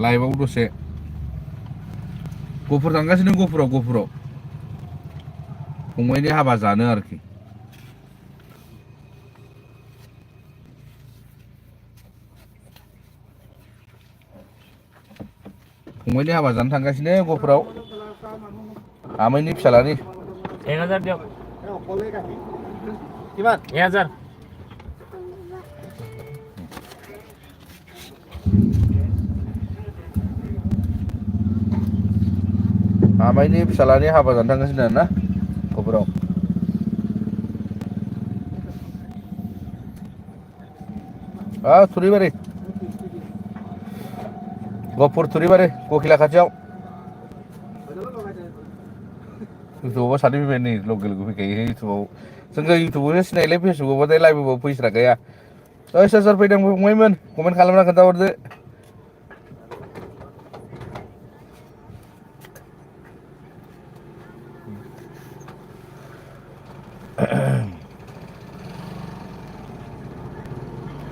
लाइभआव दसे गफुर थांगासिनो गफुराव फंबायनि हाबा जानो आरोखि फंबायनि हाबा जानो थांगासिनो गफुराव आमाइनि फिसालानि 1000 দিয়ক কিমান 1000 आमाइनि फिसालानि हाबा जानो थांगासिनो आरोना गफुराव थुरिबारि गफुर थुरिबारि गखिला खाथियाव इउटुबाव सानै फैबाय नै लकेल फैखायो इउटुबाव जोंखौ इउटुबावसो सिनायलै फेसबुकआवबाथाय लाइभआव फैस्राखाया सोर सोर फैदों फंबायमोन कमेन्ट खालामना खोन्थाहरदो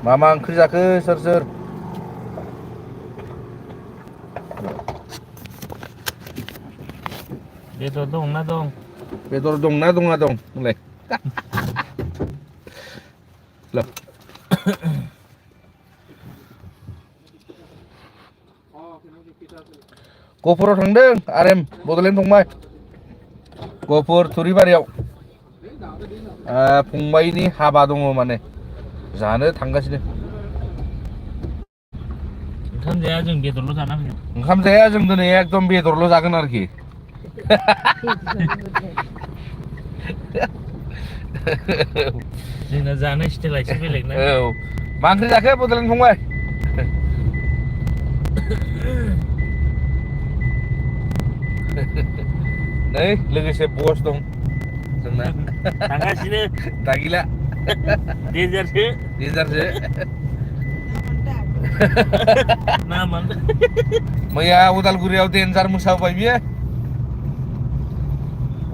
मा ओंख्रि जाखो सोर बेदर दंना दं बेदर दंना दं होनलाय गफुराव थांदों आरेम बड'लेण्ड फंबाय गफुर थुरिबारियाव फंबायनि हाबा दङ माने जानो थांगासिनो ओंखाम जाया जों बेदरल' जाना फैगोन ओंखाम जाया जों दिनै एकदम बेदरल' जागोन आरोखि जोंना जानाय स्टाइला एसे बेलेग ना औ मा ओंख्रि जाखो बड'लेण्ड फंबाय नै लोगोसे बस दं जोंना थांगासिनो दागिला डेन्जारसो मैया उदालगुरियाव डेन्जार मोसाबाय बियो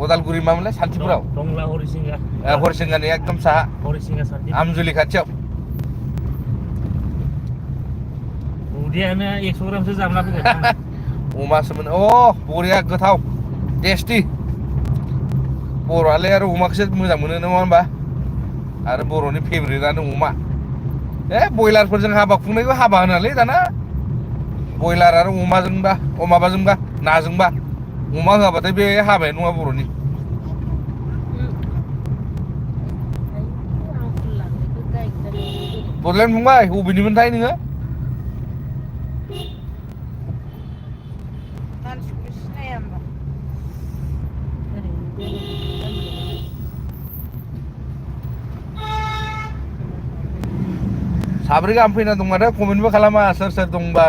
उदालगुरि मामोनलाय सान्थिपुराव टंला हरिसिंगानि एकदम साहा हरिसिंगा सान्थि आमजुलि खाथियाव उदैयानो 100 ग्रामसो जामला फैगोन अमासोमोन बरिया गोथाव टेस्टि बर'आलाय आरो अमाखौसो मोजां मोनो नङा होनबा आरो बर'नि फेभरेटआनो अमा बयलारफोरजों हाबा खुंनायखौ हाबा होनालै दाना बयलार आरो अमाजोंबा माबाजोंबा नाजोंबा अमा होआबाथाय बे हाबायानो नङा बर'नि बड'लेण्ड फंबाय बबेनिमोनथाय नोङो साब्रै गाहाम फैना दं माथो कमेन्टबो खालामा सोर दंबा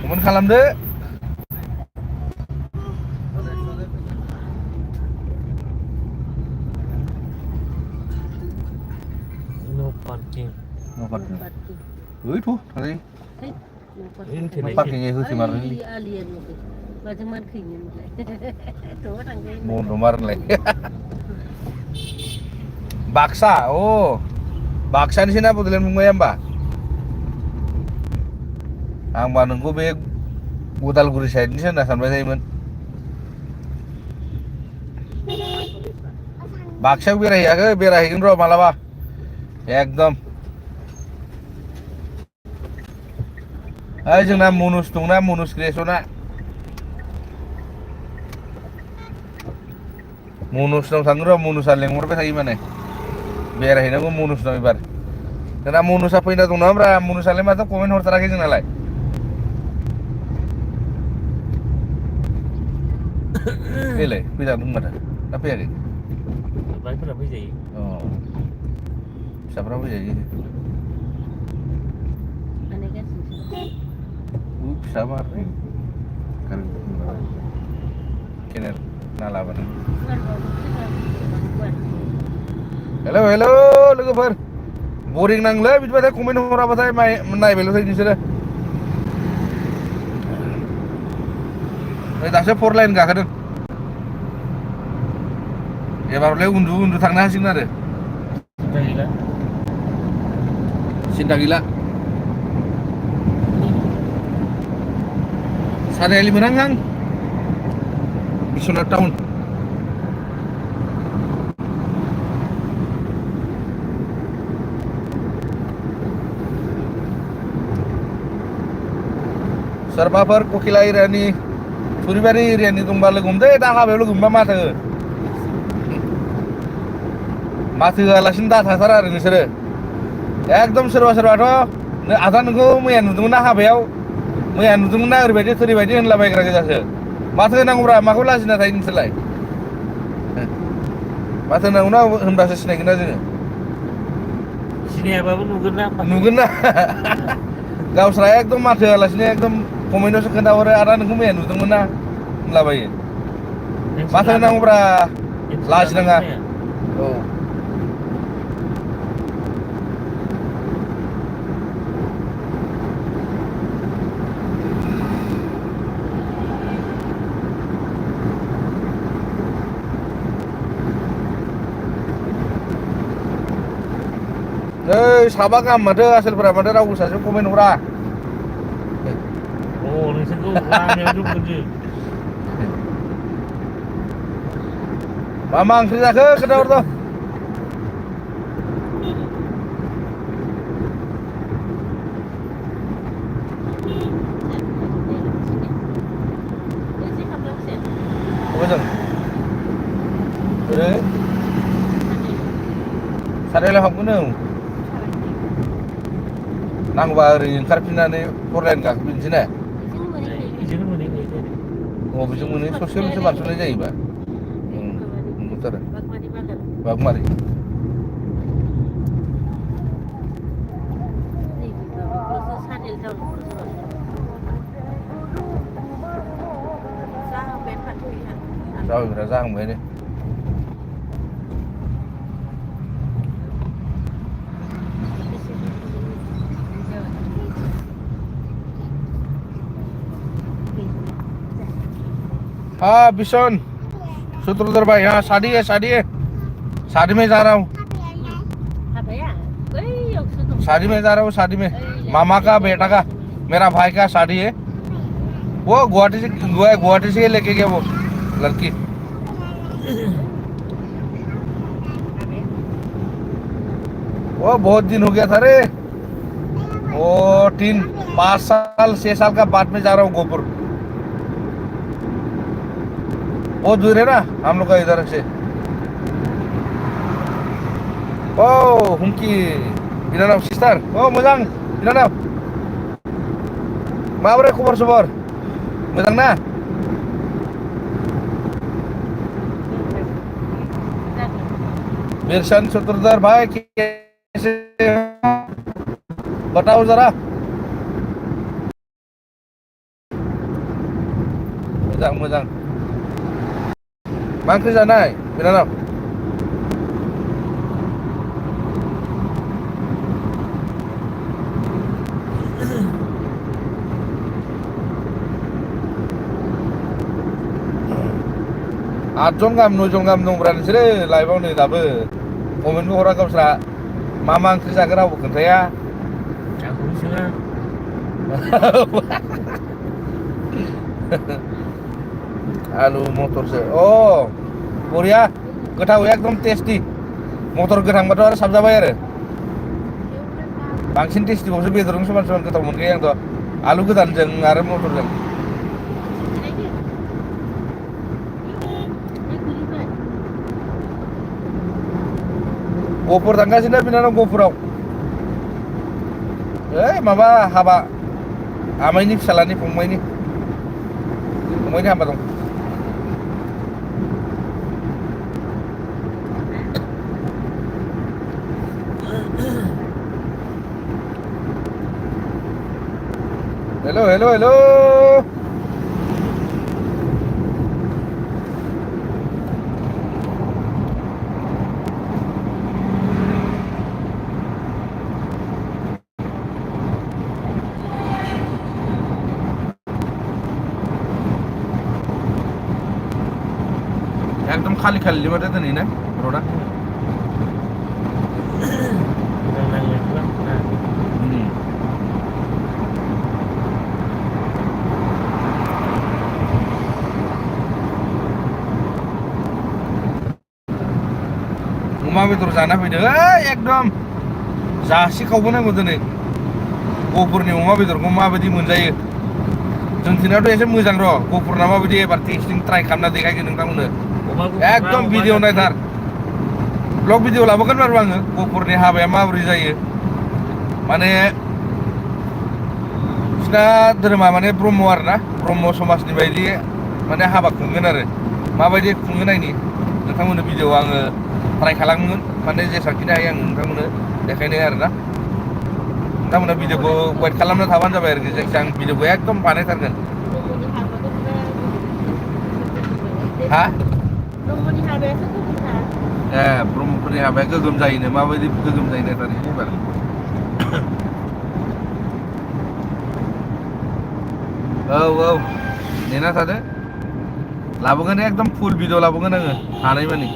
कमेन्ट खालामदो no parking ओइथ' थांजायो पार्किं होसोमारलै बन्द' मारलाय बाक्सा बाक्सानिसै ना बड'लेण्ड फंबाया होमबा आंबा नोंखौ बे उदालगुरि साइडनिसो होनना सानबाय थायोमोन बाक्सायाव बेरायहैयाखै बेरायहैगोन र' मालाबा एकदम जोंना मनुस दंना मनुस क्रिएसना मनुसनाव थांगोन र' मनुसा लेंहरबाय थायो माने बेरायहैनांगौ मनुसनाव एबार जोंना मनुसा फैना दं नाब्रा मनुसालाय माथो कमेन्ट हरथाराखै जोंनालाय बेलाय फैजादों माथो ना फैयाखै बाइकफोरा फैजायो फिसाफ्रा फैजायो फिसा मार केनेल नालाबानो हेल' लोगोफोर बरिं नांलै बिदिबाथाय कमेन्ट हराबाथाय नायबायल' थायो नोंसोरो दासो 4 लाइन गाखोदों एबारलाय उन्दु थांनो हासिगोन आरो Cinta gila. Sariali menang kan? Bisunat tahun. Serbabar kokilai rani, suribari rani tumba legum deh, dah habis legum mata. Mata alasin dah thasara rani sere. Ekdom serba to, adan ko मैया नुदोंमोन हाबायाव मैया नुदोंमोन ओरैबायदि थोरैबायदि होनलाबायग्रा गोजासो माथो होनांगौब्रा माखौ लाजिना थायो नोंसोरलाय माथो होनांगौना होनबासो सिनायगोन ना जोङो सिनायाबाबो नुगोन ना गावस्रा एकदम माथो होआलासिनो एकदम कमेन्टआवसो खोन्थाहरो आदा नोंखौ मैया नुदोंमोन ना होनलाबायो माथो होनांगौब्रा लाजिनाङा औ साबा गाहाम माथो आसोलफोरा माथो रावबो सासेबो कमेन्ट हरा नोंसोरखौ लामायाव दंमोन मा ओंख्रि जाखो खोन्थाहरथ' अबेजों ओरै सारायलाय हाबगोन औ नांगौबा ओरै ओंखारफिननानै फरलाइन गाखोफिनसै ना बबेजों मोनो ससेल'सो बारस'नाय जायोबा नंगौथारो बागमारि जाहांबाय दे हाँ बिशन सूत्रधर भाई हाँ शादी है शादी में जा रहा हूँ शादी में जा रहा हूँ शादी में मामा का बेटा का मेरा भाई का शादी है वो गुवाहाटी से लेके गया वो लड़की वो बहुत दिन हो गया था रे वो 5 साल 6 साल का बाद में जा रहा हूँ गोपुर बहुत दूर है ना हम लोग का इधर से ओ हुमकी बिनानाव सिस्टार ओ मोजां बिनानाव माबोरै खबर सबर मोजां ना बिरशन सूत्रधर भाई कैसे बताओ जरा मोजां मा ओंख्रि जानाय बिनानाव आठजन गाहाम 9 जन गाहाम दंब्रा नोंसोरो लाइभआव नै दाबो कमेन्टबो हरा गावस्रा मा ओंख्रि जागोन रावबो खोन्थाया आलु मटरसो बरिया गोथाव एकदम टेस्टी मटर गोथांबाथ' आरो साबजाबाय आरो बांसिन टेस्टीबावसो बेदरजों समान गोथाव मोनखायो आंथ' आलु गोदानजों आरो मटरजों गहपुर थांगासिनो बिनानाव गहपुराव माबा हाबा आमाइनि फिसालानि फंबाइनि हाबा दं हेलो एकदम खाली माथो दिनै ना रडा बेदर जाना फैदों एकदम जासिखावबोनांगौ दिनै गहपुरनि अमा बेदरखौ माबायदि मोनजायो जोंथिनाथ' एसे मोजां र' गहपुरना माबायदि एबार टेस्टिं ट्राइ खालामना देखायगोन नोंथांमोननो एकदम भिडिअ नायथार ब्लग भिडिअ लाबोगोन बारु आङो गहपुरनि हाबाया माबोरै जायो माने बिसिना धोरोमा माने ब्रह्म आरो ना ब्रह्म समाजनि बायदि माने हाबा खुंगोन आरो माबायदि खुङो नायनि नोंथांमोननो भिडिअ आङो ट्राइ खालामगोन माने जेसांखिनि हायो आं नोंथांमोननो देखायनो आरो ना नोंथांमोना भिडिअखौ वेट खालामना थाबानो जाबाय आरोखि जायखिया आं भिडिअखौ एकदम बानायथारगोन हा ब्रह्मफोरनि हाबाया गोगोम जायोनो माबायदि गोगोम जायो नायथारनोसै एबार औ नेना थादो लाबोगोन एकदम फुल भिडिअ लाबोगोन आङो हानायमानि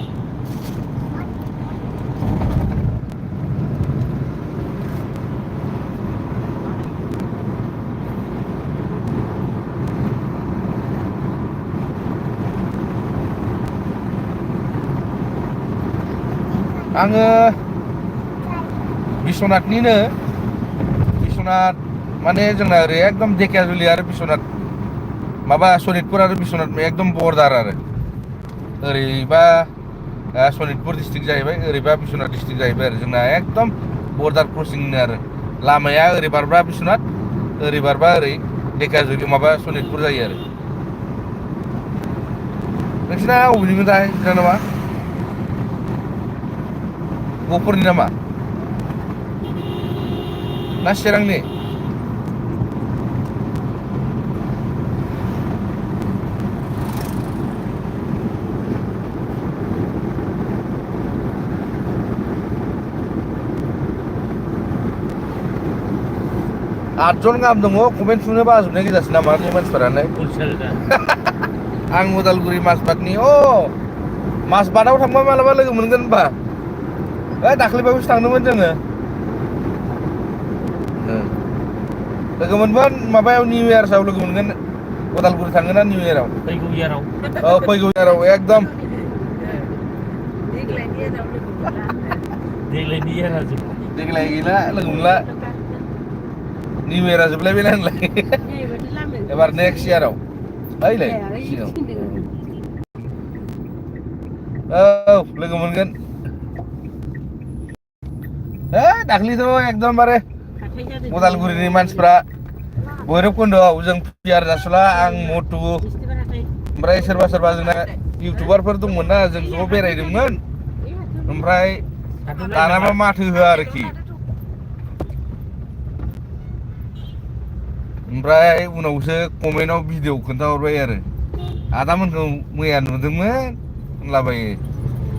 आङो बिश्वनाथ माने जोंना ओरै एकदम धेकियाजुलि आरो बिश्वनाथ माबा सनितपुर आरो बिश्वनाथ एकदम बर्डार आरो ओरैबा सनितपुर डिस्ट्रिक्ट जाहैबाय ओरैबा बिश्वनाथ डिस्ट्रिक्ट जाहैबाय आरो जोंना एकदम बर्डार क्रसिंनो आरो लामाया ओरै बारबा बिश्वनाथ ओरै बारबा ओरै धेकियाजुलि माबा सनितपुर जायो आरो नोंसिना अबेनिमोनथाय नामा गहपुरनि नामा ना चिरांनि आठजन गाहाम दङ कमेन्ट थुनो बाजोबनाय गोजासो नामा बे मानसिफोरानो आं उदालगुरि माजबादनि माजबादाव थांबा मालाबा लोगो मोनगोन होनबा दाख्लैबावैसो थांदोंमोन जोङो लोगो मोनगोन माबायाव निउ इयार्सआव लोगो मोनगोन उदालगुरि थांगोन ना निउ इयाराव फैगौ इयाराव फैगौ इयाराव एकदम देग्लाय गैला लोगो मोनला निउ इयारा जोबलायबाय नालाय एबार नेक्स्ट इयाराव ओइलाय लोगो मोनगोन दाख्लैथ' एकदमबारे उदालगुरिनि मानसिफ्रा भैरबकुन्द'आव जों पियार जासुला आं मटु ओमफ्राय सोरबा जोंना इउटुबारफोर दंमोन ना जों ज' बेरायदोंमोन ओमफ्राय दानाबा माथो होआ आरोखि ओमफ्राय उनावसो कमेन्टआव भिडिअ खोन्थाहरबाय आरो आदामोनखौ मैया नुदोंमोन होनलाबायो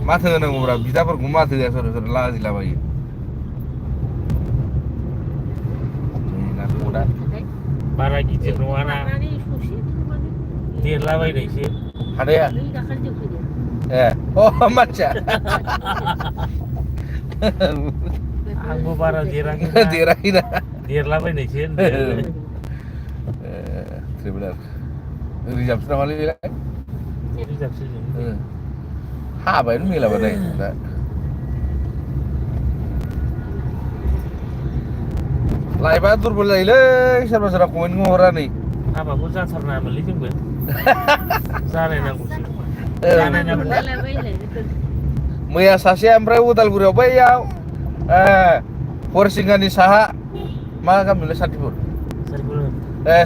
माथो होनांगौब्रा बिदाफोरखौ माथो होआ सोरबा लाजिलाबायो बारा गिदिर नङाना देरलाबायनायसो हादाया मानसिया आंबो बारा देराखै देराखैना देरलाबायनायसो ट्रेभेलार रिजार्भसो नामालै बेलाय रिजार्भसो हाबायानो मेलाबाथाय दा लाइफआ दुरबल जायोलै सोरबा कमेन्ट हरा नै हाबाखौ जाथारनाङामोनलै जोंबो जानायनांगौसो मैया सासे ओमफ्राय उदालगुरियाव बैयाव हरिसिंगानि साहा मा गामिमोनलाय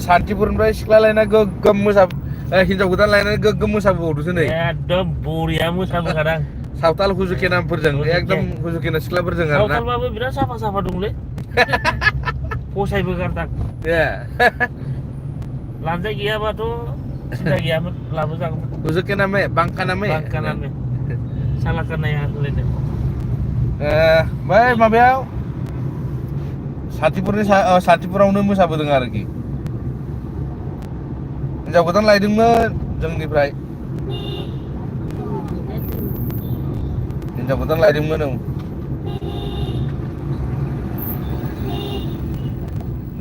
सान्तिपुरनिफ्राय सिख्ला लायना गोग्गोम हिनजाव गोदान लायनानै गोग्गोम मोसाबोबावदोंसो नै एकदम बरिया मोसाबोखादां सावताल हुजुकेनामफोरजों एकदम हुजुकेना सिख्लाफोरजों आरो ना सावतालबाबो बिराद साफा दंलै फसायबोगारदां लानजाय गैयाबाथ' सिन्था गैयामोन लाबोजागौमोन हुजुकेनामे बांकानामे सालाकानाया होनलायदों बै माबायाव सान्तिपुरावनो मोसाबोदों आरोखि हिनजाव गोदान लायदोंमोन जोंनिफ्राय हिनजाव गोदान लायदोंमोन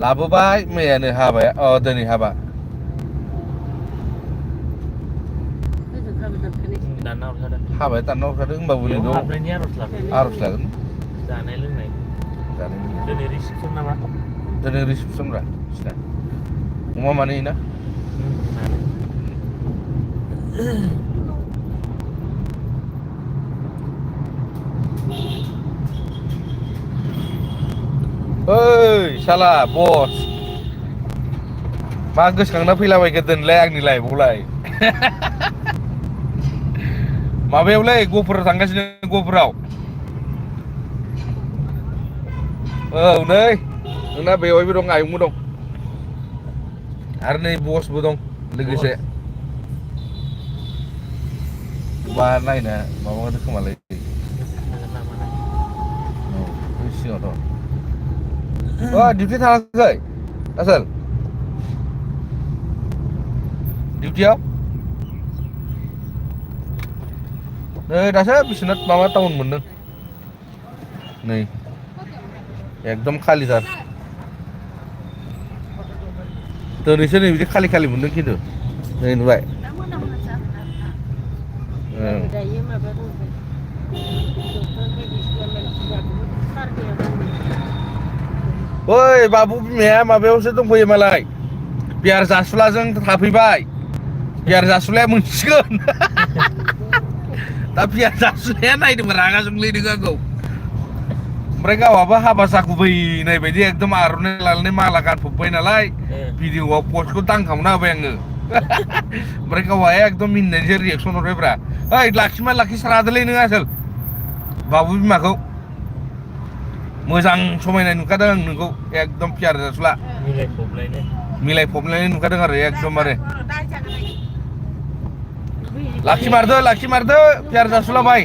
लाबोबाय मैयानो हाबाया दिनै हाबा हाबाय दानना हरखादों होमबाबो नोंखौ हाबनायनि आर'ज लाबाय आर'ज लागोन जानाय लोंनाय दिनै रिसिपसन नामा दिनै रिसिपसन ब्रा बिसिना अमा मानै ना ओइ साला बस मा गोसोखांना फैलाबायखो दोनलाय आंनि लाइफआवलाय माबायावलै गहपुराव थांगासिनो गहपुराव औ नै नोंना बेवाइबो दं आयंबो दं आरो नै बसबो दं लोगोसे बा नायना माबादो खोमालै औ सिगाङावथ' डिउटि थाङाखै आसोल डिउटियाव नै दासो बिश्वनाथ माबा टाउन मोनदों नै एकदम खालिथार दिनैसो नै बिदि खालि खालि मोनदों खिन्थु नै नुबाय दायो माबा दंबाय डक्टर बायदिसिना मानसि जादोंमोन सार गैयामोन ओइ बाबु बिमाया माबायावसो दंफैयो मालाय बियार जासुलाजों थाफैबाय बियार जासुलाया मोनसिगोन दा बियार जासुलाया नायदोंमोन रागा जोंलायदों आंखौ ओमफ्राय गावहाबो हाबा जागुबैनाय बायदि एकदम आर'नाइ लानानै माला गानफबबाय नालाय भिडिअ'आव पस्टखौ दांखांना होबाय आङो ओमफ्राय गावहा एकदम मिनिनायजों रिएक्सन हरबायब्रा ओइ लाखिमा लाखिसारादोलै नों आसोल बाबु बिमाखौ मोजां समायनाय नुखादों आं नोंखौ एकदम पियार जासुला मिलायफबलायनाय नुखादों आरो एकदमबारे लाखिमारदो पियार जासुला भाई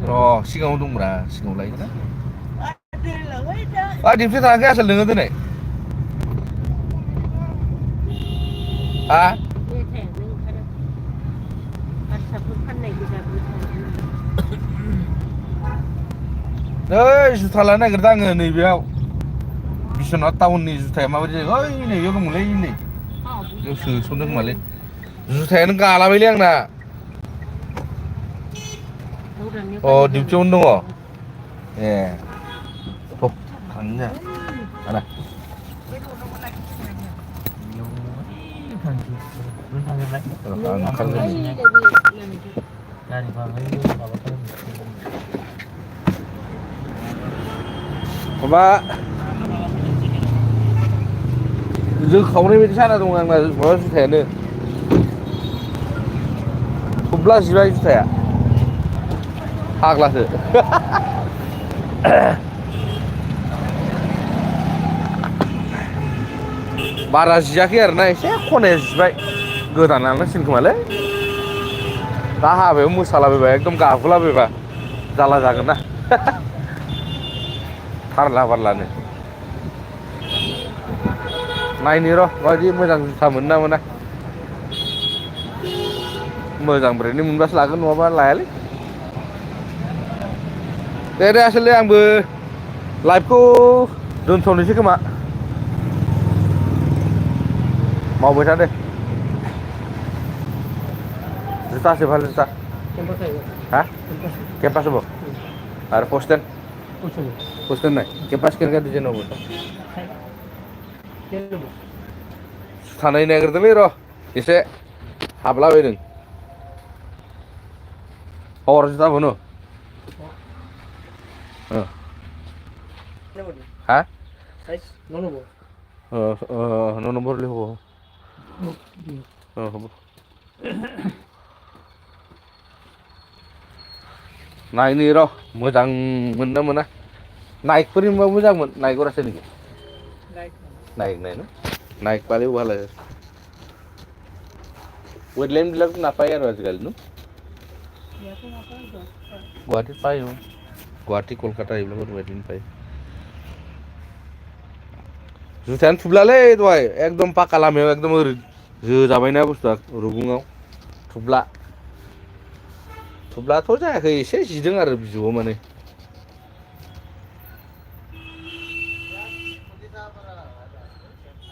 र' सिगाङाव दंब्रा सिगाङाव लायगोन ना डिउटि थाङाखै आसोल नोङो दिनै हा नै जुथा लानो नागिरदों आङो नैबेयाव बिश्वनाथ टाउननि जुथाया माबायदि जायो ओइ नैबेयाव दंमोनलै नै बेयाव सोसनदों खोमालै जुथायानो गालाबायलै आंना अ डिउटियावनो दङ ए थब थांनो आदा माबा जोखावनाय बायदि साना दं आंना माबा जुथायानो थुब्ला जिबाय जुथाया फाग्लासो बारा जियाखै आरोना एसे खनाया जिबाय गोदान लानांसिगोन खोमालै दा हाबायाव मोसालाबायबा एकदम गाखोलाबायबा जारला जागोन ना थारला बारलानो नायनि र' माबायदि मोजां जुथा मोनो ना मोना मोजां ब्रेन्डनि मोनबासो लागोन नङाबा लायालै दे आसोलथे आंबो लाइभखौ दोनथ'नोसै खोमा मावबाय था दे जुथा আছে ভাল जुथा হ্যাঁ কেম্পাস হবো আর পোস্টেন পোস্টেন নাই কেম্পাস কেনকা দিছে নেবো थानाय नागिरदोंलै र' एसे हाबलाबायदों हर जुथा बोनो हा न নম্বর হলে হবো হবো नायनि र' मोजां मोनना मोना नाइकफोरनि मोनबा मोजांमोन नाइकफोरासो नोंखि नाइक नाय ना नाइक वाले वाला वेटलैंड বিলাক নাপায় আৰু আজিকালি ন গুৱাহাটীত পায় গুৱাহাটী কলকাতা এইবিলাকত वेटलैंड পায় जुथायानो थुब्लालै दहाय एकदम पाका लामायाव एकदम ओरै जोजाबायना बुस्थुआ रुगुङाव थुब्लाथ' जायाखै एसे जिदों आरो बिजौआव माने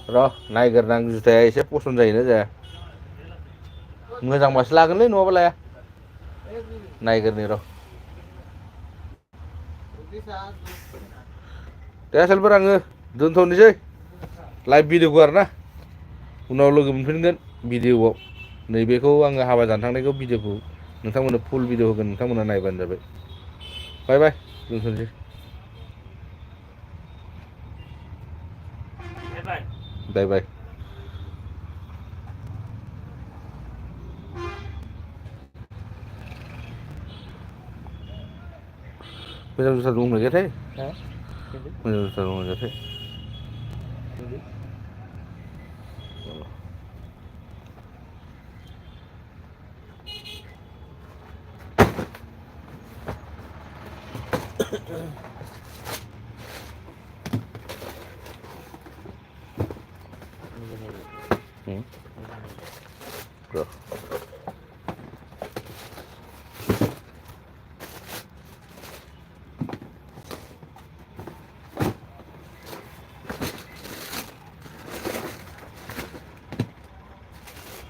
र' नायग्रोनां जुथाया एसे पसन जायोना जाया मोजांबासो लागोनलै नङाबा लाया नायग्रोनि र' दे आसोलफोर आङो दोनथ'नोसै लाइभ भिडिअखौ आरोना उनाव लोगो मोनफिनगोन भिडिअआव नैबेखौ आङो हाबा जानो थांनायखौ भिडिअखौ नोंथांमोननो फुल भिडिअ होगोन नोंथांमोना नायबानो जाबाय बाय बाय दोनथ'नोसै बाय बाय बाय मोजां जुथा दंना गैयाथाय मोजां जुथा दंना गैयाथाय र'